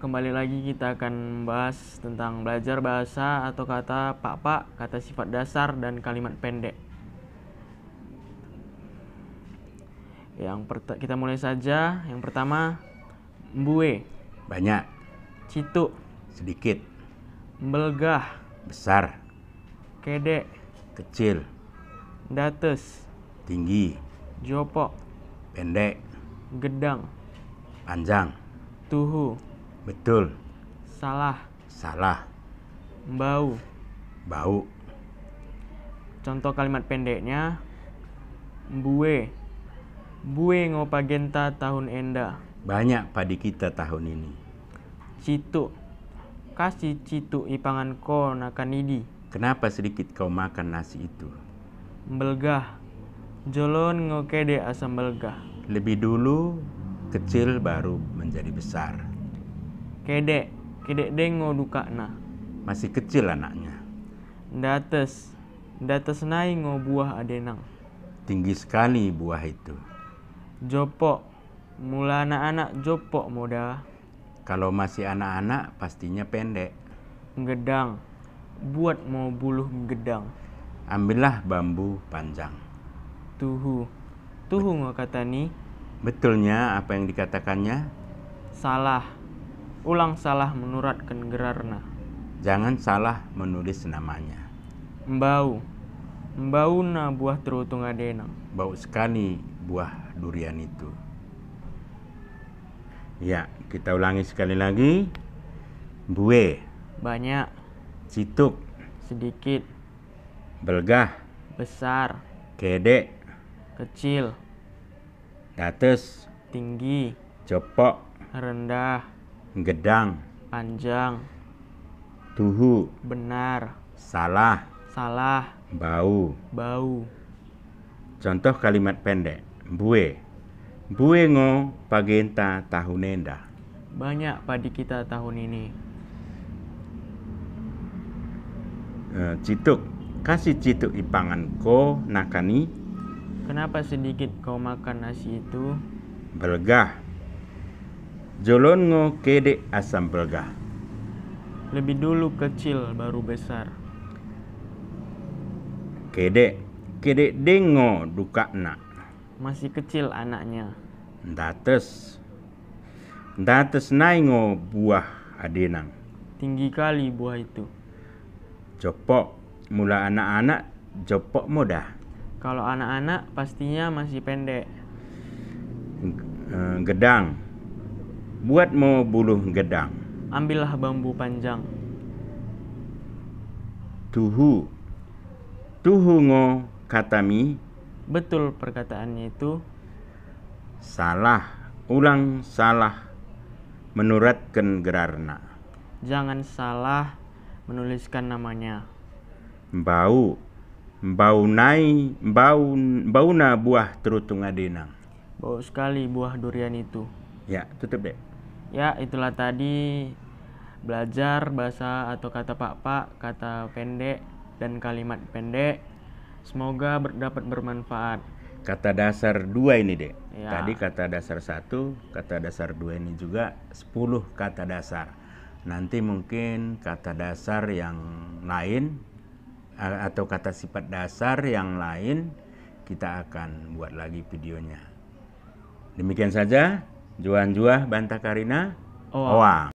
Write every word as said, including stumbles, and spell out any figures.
Kembali lagi kita akan membahas tentang belajar bahasa atau kata pakpak, kata sifat dasar, dan kalimat pendek. Yang pert-, kita mulai saja. Yang pertama, mbue. Banyak. Cituk. Sedikit. Mbelgah. Besar. Kedek. Kecil. Ndates. Tinggi. Jopok. Pendek. Gedang. Panjang. Tuhu. Betul. Salah. Salah. Mbau. Bau. Contoh kalimat pendeknya, mbue. Mbue ngo pagenta tahun enda. Banyak padi kita tahun ini. Cituk. Kasti cituk ipangan ko nakan idi. Kenapa sedikit kau makan nasi itu? Mbelgah. Jolon ngo kedek asa mbelgah. Lebih dulu kecil baru menjadi besar. Kedek. Kedek deng ngo dukakna. Masih kecil anaknya. Ndates. Ndates nai ngo buah adenang. Tinggi sekali buah itu. Jopok. Mula anak-anak jopok mo da. Kalau masih anak-anak, pastinya pendek. Gedang. Buat mo buluh gedang. Ambillah bambu panjang. Tuhu. Tuhu ngo kata ni. Betulnya apa yang dikatakannya? Salah. Ulang salah menuratken gerarna. Jangan salah menulis namanya. Mbau. Mbauna buah terutung adenang. Bau sekali buah durian itu. Ya, kita ulangi sekali lagi. Mbue. Banyak. Cituk. Sedikit. Mbelgah. Besar. Kedek. Kecil. Ndates. Tinggi. Jopok. Rendah. Gedang. Panjang. Tuhu. Benar. Salah. Salah. Mbau. Bau. Contoh kalimat pendek. Mbue. Mbue ngo pagenta tahun enda. Banyak padi kita tahun ini. Eh, cituk. Kasti cituk ipangan ko nakan i. Kenapa sedikit kau makan nasi itu? Mbelgah. Jolon ngo kedek asa mbelgah. Lebih dulu kecil baru besar. Kedek. Kedek deng ngo dukakna. Masih kecil anaknya. Ndates. Ndates nai ngo buah adenang. Tinggi kali buah itu. Jopok. Mula anak-anak, jopok mo da. Kalau anak-anak, pastinya masih pendek. G-, eh, gedang. Buat mo buluh gedang. Ambillah bambu panjang. Tuhu. Tuhu ngo kata mi. Betul perkataannya itu. Salah. Ulang salah menuratken gerarna. Jangan salah menuliskan namanya. Mbau. Mbau nai, mbau, mbauna buah terutung adenang. Bau sekali buah durian itu. Ya, tutup, Dek. Ya, itulah tadi belajar bahasa atau kata pakpak, kata pendek, dan kalimat pendek. Semoga ber-, dapat bermanfaat. Kata dasar dua ini, Dek. Ya. Tadi kata dasar satu, kata dasar dua ini juga sepuluh kata dasar. Nanti mungkin kata dasar yang lain, a-, atau kata sifat dasar yang lain, kita akan buat lagi videonya. Demikian saja, njuah-njuah banta karina. Oang. Oang.